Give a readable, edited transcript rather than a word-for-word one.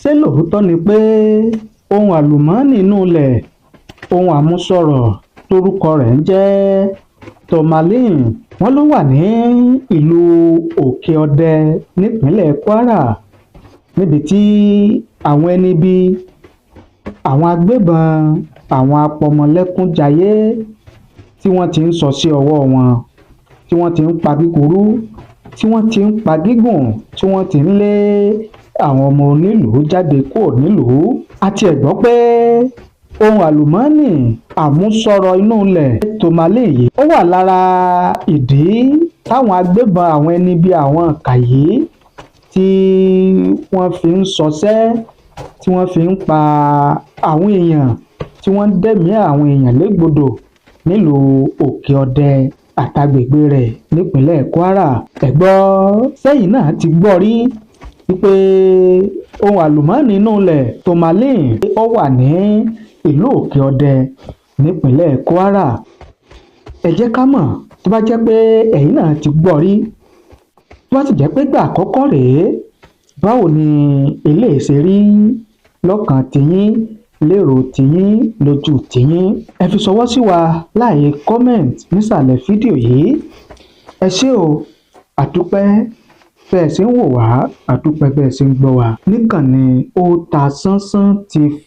Ṣé lóòótọ́ ni pé ohun àlùmọ́ọ́nì inú ilẹ̀, ohun àmúṣọrọ̀ tórúkọ rẹ̀ ń jẹ́ tourmaline, wọ́n ló wà ní ìlú Òkè-Ọdẹ nípínlẹ̀ Kwara, níbi tí àwọn ẹni ibi, àwọn agbébọn, àwọn apọmọlẹ́kúnjayé tí wọ́n ti ń sọ sí ọwọ́ wọn, tí wọ́n ti ń pa kíkúrú, tí wọ́n ti ń pa gígùn, tí wọ́n ti ń lé àwọn ọmọ onílùú jáde kúrò nílùú? A tiẹ̀ gbọ́ pé ohun àlùmọ́ọ́nì àmúṣọrọ̀ inú ilẹ̀ tourmaline yìí, ó wà lára ìdí táwọn agbébọn, àwọn ẹni bíi àwọn ìkà yìí, tí wọ́n fi ń ṣọṣẹ́, tí wọ́n fi ń pa àwọn èèyàn, tí wọ́n ń dẹ̀mí àwọn èèyàn légbodò nílùú Òkè-Ọdẹ àtàgbègbè rẹ̀ nípínlẹ̀ Kwara. Ẹ gbọ́, sẹ́yìn náà ti gbọ́ rí wípé ohun àlùmọ́ọ́nì inú ilẹ̀ tourmaline, ó wà ní ìlú Òkè-Ọdẹ nípínlẹ̀ Kwara? Ẹ jẹ́ ká mọ̀ tó bá jẹ́ pé ẹ̀yin náà ti gbọ́ rí. Tó bá sì jẹ́ pé gbà àkọ́kọ́ rèé, báwo ni eléyìí ṣe rí lọ́kàn tiyín, lérò tiyín, lójú tiyín? Ẹ fi ṣọwọ́ sí wa láàyè comment nísàlẹ̀ fídíò yìí. Ẹ ṣé o, àdúpẹ́ bẹ́ẹ̀ ṣe ń wò wá, àdúpẹ́ bẹ́ẹ̀ ṣe ń gbọ́ wá níkànnì Otasánsán TV.